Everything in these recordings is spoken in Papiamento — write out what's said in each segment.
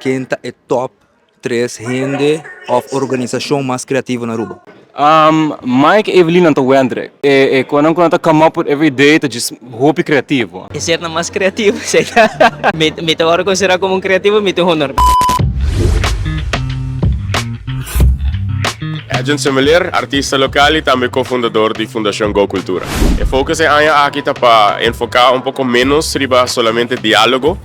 Ken ta e top 3 hende of organisacion mas creativo na Aruba? Mike, Evelyn anto Wendrick. E konan ku nan ta come up with every day ta djis hopi creativo. E sernan mas creativo esei ta. Mi ta wòrdu konsiderá komo un creativo, mi ta un honor. Edjean Semeleer, artista lokal i tambe kofundador di Fundashon Go Cultura. E focus e aña aki ta pa enfoká un poko ménos riba solamente diálogo,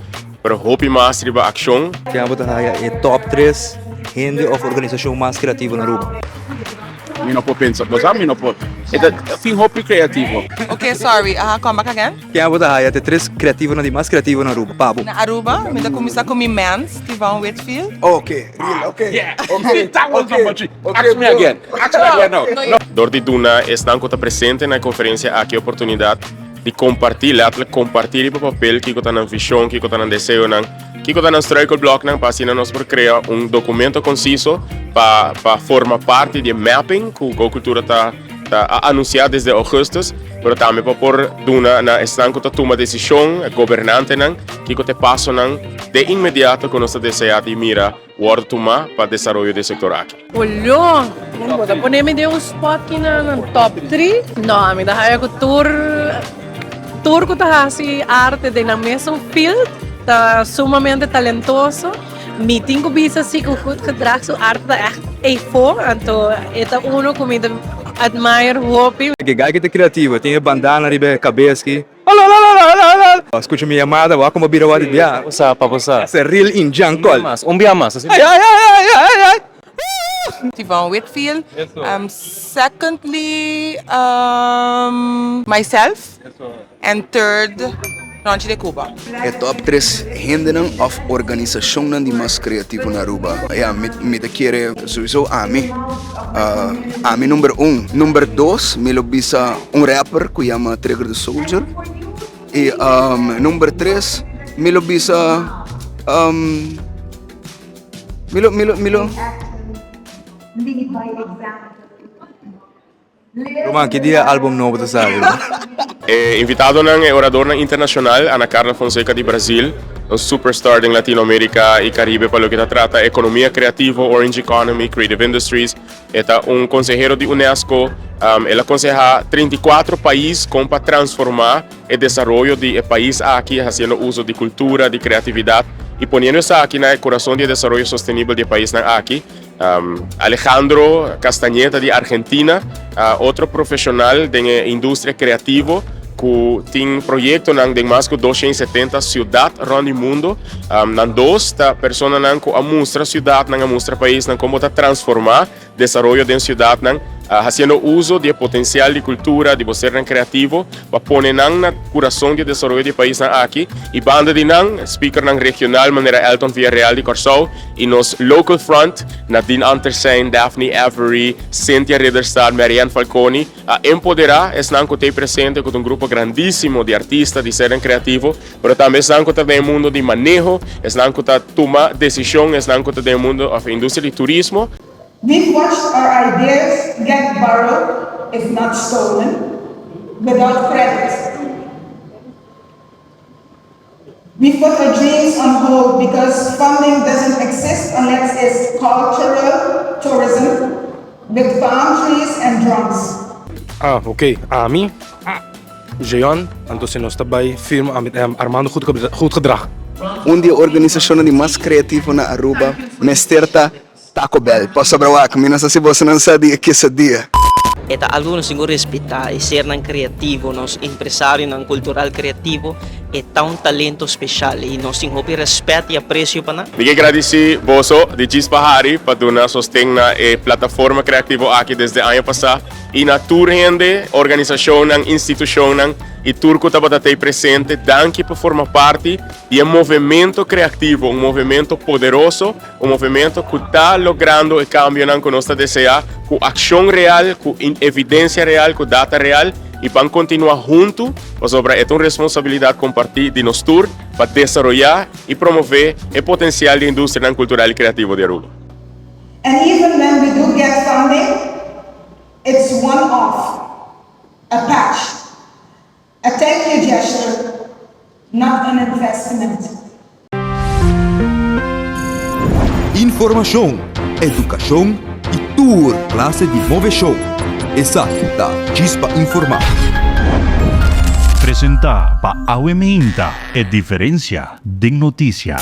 pero hopi mas riba akshon. Ken bo ta haya e top tres hende of organisashon mas kreativo na Aruba? Mi no por pensa, bo sa mi no por. E ta tin hopi creativo. Ok sorry, aha come back again. Ken bo ta haya te tres creativonan di mas creativo na Aruba, pa bo? Na Aruba mi ta cuminsa cu mi mens, Tivon Whitfield. Ok, real, ok. Ok, that was number three. Ask me again, ask me again now. Dor di duna esnan cu ta presente na e conferencia aki e oportunidad di comparti, letterlijk comparti riba papel kico ta nan vision, kico ta nan deseonan, kico ta nan struikelbloknan pa asina nos por crea un documento conciso pa pa forma parti di e mapping cu Go Cultura ta ta a anuncia desde augustus, pero tambe pa por duna na esnan cu ta tuma decision, e gobernantenan, kico ta e pasonan de inmediato cu nos ta desea di mira Wòrdu tumá pa desaroyo di e sektor aki. Julio, bo ta pone mi den un spot ki na nan top tri? No, ami ta haya ku tur tur ku ta hasi arte den nan mesun field ta sumamente talentoso. Mi tin ku bisa si ku Goed Gedrag su arte ta ègt A4, anto e ta uno ku mi ta admire hopi. E guy ki ta creativo, tin e bandana riba e cabes ki. Skucha mi yamada, wak como bira wak di bia. Pa sa, pa bo sa. Ese real indjan call. Un bia mas, un bia mas. Ay, ay, ay, ay, ay, ay. Tivon Whitfield. Secondly, myself. And third, Ronchi de Cuba. E top tres hendenan of organisacionnan di mas creativo na Aruba. Ya, mi, mi ta kere sowieso ami. Ami number un. Number dos, mi lo bisa un rapper ku yama Trigger the Soldier. I number tres, mi lo bisa mi lo, mi lo, mi lo. Ruman, ki dia album nobo ta sali? E invitadonan, e oradornan internacional, Ana Carla Fonseca di Brazil, un superstar den Latinoamerica y Caribe pa loke ta trata economia creativo, Orange Economy, Creative Industries. E ta un consehero di UNESCO. El a conseha 34 pais con pa transforma e desaroyo di e pais aki haciendo uso di cultura, di creatividad y poniendo esaki na e corazon di e desaroyo sostenibel di e paisnan aki. Alejandro Castañeda di Argentina, otro profesional den e industria creativo cu tin proyectonan den mas cu 270 ciudad rond di mundo. Nan dos ta personanan cu a mustra ciudadnan, a mustra paisnan como ta transforma desaroyo den ciudadnan, haciendo uso di e potencial di cultura, di bo sernan creativo, pa pone nan na curason di e desaroyo di e paisnan aki. Y banda di nan, speakernan regional manera Elton Villarreal di Corsou, Y nos local front, Nadine Antersijn, Daphne Avery, Cynthia Ridderstaat, Marianne Falconi, a empodera esnan cu t'ey presente cu ta un grupo grandisimo di artista, di sernan creativo, pero tambe esnan cu ta den e mundo di maneho, esnan cu ta tuma decision, esnan cu ta den e mundo of e industria di turismo. We've watched our ideas get borrowed, if not stolen, without credit. We put our dreams on hold because funding doesn't exist unless it's cultural tourism with palm trees and drums. Ah, ok. Ami, Jeon, anto si nos ta bai firma ami ta Armando Goed Goed Gedrag. Un di e organisashonnan di mas kreativo na Aruba mester ta Taco Bell, pasobra wak, mi no sa si bosonan sa di e quesadilla. E ta algu nos tin ku respetá, e sernan kreativo, nos empresarionan kultural kreativo, e ta un talento speshal i nos tin hopi rèspèt i apresio pa nan. Mi ke gradisí boso di Chispa Hari pa duna sosten na e plataforma kreativo aki desde aña pasá i na tur hende, organisashonnan, institushonnan i tur ku tabata tei presente, danki pa forma parti di e movemento kreativo, un movemento poderoso. Un movimento cu ta logrando e cambionan cu nos ta desea cu accion real, cu evidencia real, cu data real y ban continua hunto pasobra e ta un responsabilidad comparti di nos tur pa desaroya y promove e potencial di industrianan cultural y creativo di Aruba. And even when we do get funding, it's one off, a patch, a thank you gesture, not an investment. Informashon, edukashon i tur klase di moveshon. Esaki ta Djis pa Informá. Presentá pa Awe Meinta, e diferensia den notisia.